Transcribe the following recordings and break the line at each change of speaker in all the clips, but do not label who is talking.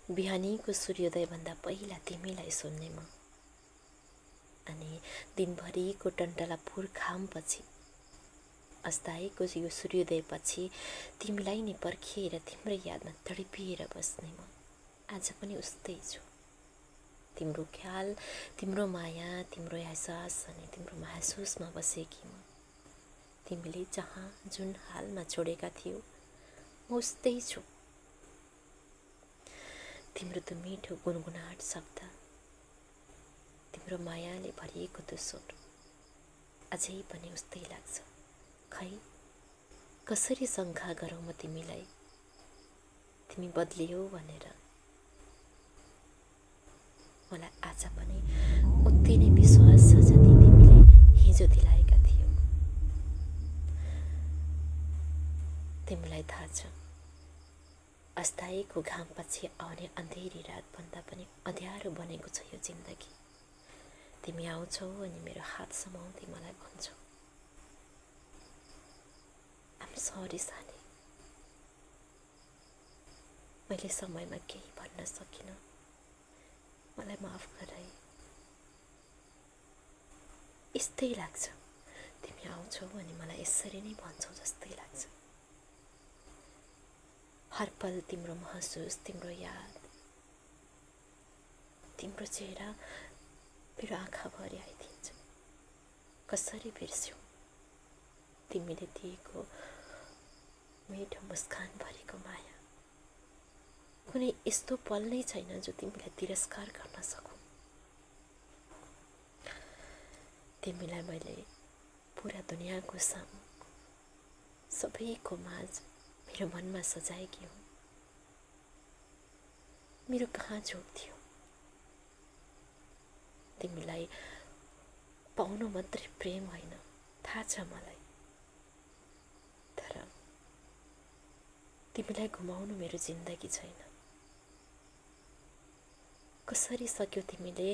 बिहानीको सूर्योदयभन्दा पहिला तिमीलाई सुन्ने म, अनि दिनभरिको टन्टलापुर घामपछि अस्ताएको यो सूर्योदयपछि तिमीलाई नै पर्खिएर तिम्रै यादमा तडपिएर बस्ने म आज पनि उस्तै छु। तिम्रो ख्याल, तिम्रो माया, तिम्रो एहसास अनि तिम्रो महसुसमा बसेकी म। तिमीले जहाँ जुन हालमा छोडेका थियौ म उस्तै छु। तिम्रो त्यो मिठो गुनगुनाहट शब्द, तिम्रो मायाले भरिएको त्यो स्वर अझै पनि उस्तै लाग्छ। खै कसरी शङ्का गरौँ म तिमीलाई, तिमी बदलियौ भनेर। मलाई आज पनि उति नै विश्वास छ जति तिमीले हिजो दिलाएका थियौ। तिमीलाई थाहा छ, अस्ताएको घामपछि आउने अँधेरी रातभन्दा पनि अँध्यारो बनेको छ यो जिन्दगी। तिमी आउँछौ अनि मेरो हात समाउँदै मलाई भन्छौ, आम सरी सानी, मैले समयमा केही भन्न सकिनँ, मलाई माफ गराई। यस्तै लाग्छ, तिमी आउँछौ अनि मलाई यसरी नै भन्छौ जस्तै लाग्छ। हर पल तिम्रो महसुस, तिम्रो याद, तिम्रो चेहरा मेरो आँखाभरि आइदिन्छ। कसरी बिर्स्यौ तिमीले दिएको मिठो मुस्कान भरिको माया। कुनै यस्तो पल नै छैन जो तिमीलाई तिरस्कार गर्न सकौँ। तिमीलाई मैले पुरा दुनियाँको सामु, सबैको माझ मेरो मनमा सजाएकी हुँ। मेरो कहाँ झोक थियो, तिमीलाई पाउनु मात्रै प्रेम होइन, थाहा छ मलाई। तर तिमीलाई गुमाउनु मेरो जिन्दगी छैन। कसरी सक्यो तिमीले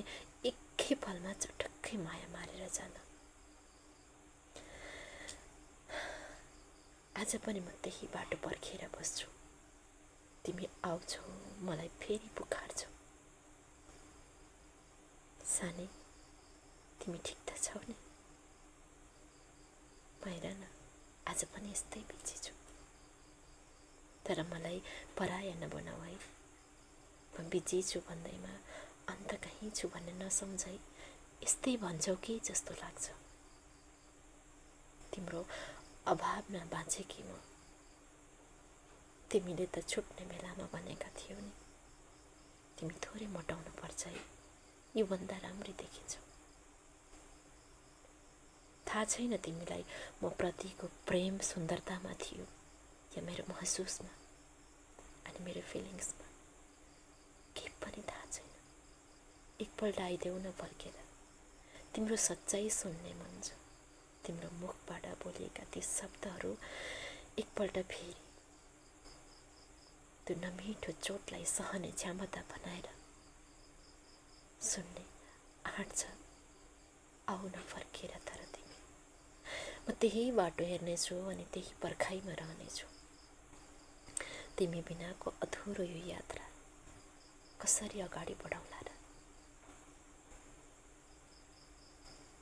एकै पलमा चटक्कै माया मारेर जान। आज पनि म त्यही बाटो पर्खेर बस्छु। तिमी आउँछौ, मलाई फेरि पुकार्छौ, सानी तिमी ठिक त छौ नि। हेर न, आज पनि यस्तै बिजी छु। तर मलाई पराया नबनाऊ है। म बिजी छु भन्दैमा अन्त कहीँ छु भन्ने नसम्झै यस्तै भन्छौ कि जस्तो लाग्छ। तिम्रो अभावमा बाँचेकी म। तिमीले त छुट्ने बेलामा भनेका थियौ नि, तिमी थोरै मोटाउनु पर्छ है, योभन्दा राम्री देखिन्छौ। थाहा छैन तिमीलाई म प्रतिको प्रेम सुन्दरतामा थियो या मेरो महसुसमा अनि मेरो फिलिङ्समा, केही पनि थाहा छैन। एकपल्ट आइदेऊ न फर्केर, तिम्रो सच्चाइ सुन्ने मन छ। तिम्रो मुखबाट बोलिएका ती शब्दहरू एकपल्ट फेरि त्यो नमिठो चोटलाई सहने क्षमता बनाएर सुन्ने आँट छ। आऊ न फर्केर तर तिमी। म त्यही बाटो हेर्नेछु अनि त्यही पर्खाइमा रहनेछु। तिमी बिनाको अधुरो यो यात्रा कसरी अगाडि बढाउला र।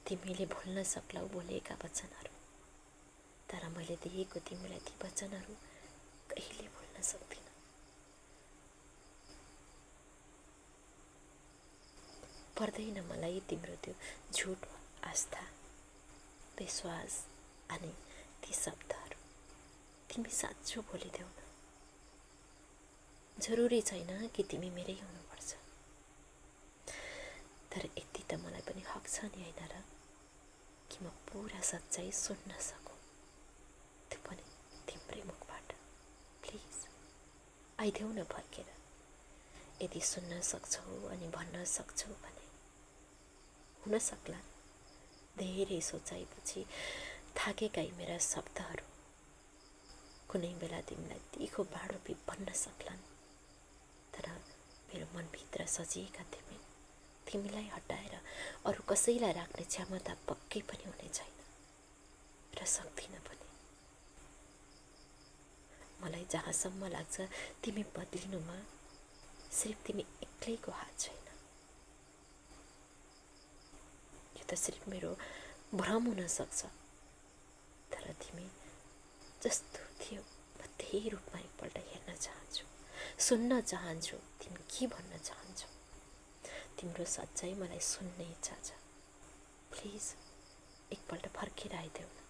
तिमीले भुल्न सक्लौ बोलेका वचनहरू, तर मैले दिएको तिमीलाई ती वचनहरू कहिले भुल्न सक्दिन। पर्दैन मलाई तिम्रो त्यो झुट आस्था, विश्वास अनि ती शब्दहरू। तिमी साँचो बोलिदेऊ न। जरुरी छैन कि तिमी मेरै हुनुपर्छ, तर यति त मलाई पनि हक छ नि होइन र, कि म पुरा सच्चाइ सुन्न सकौँ, त्यो पनि तिम्रै मुखबाट। प्लिज आइदेऊ न फर्केर। यदि सुन्न सक्छौ अनि भन्न सक्छौ भने हुन सक्ला धेरै सोचाइपछि थाकेका मेरा शब्दहरू कुनै बेला तिमीलाई तिखो बाँडो बन्न सक्लान्। तर मेरो मनभित्र सजिएका तिमीलाई हटाएर अरू कसैलाई राख्ने क्षमता पक्कै पनि हुने छैन र सक्दिन पनि। मलाई जहाँसम्म लाग्छ तिमी बदलिनुमा सिर्फ तिमी एक्लैको हात छैन। यो त सिर्फ मेरो भ्रम हुन सक्छ, तर तिमी जस्तो थियो म त्यही रूपमा एकपल्ट हेर्न चाहन्छु, सुन्न चाहन्छु तिमी के भन्न चाहन्छौ। तिम्रो सच्चाइ मलाई सुन्ने इच्छा छ। प्लिज एकपल्ट फर्केर आइदेऊ न।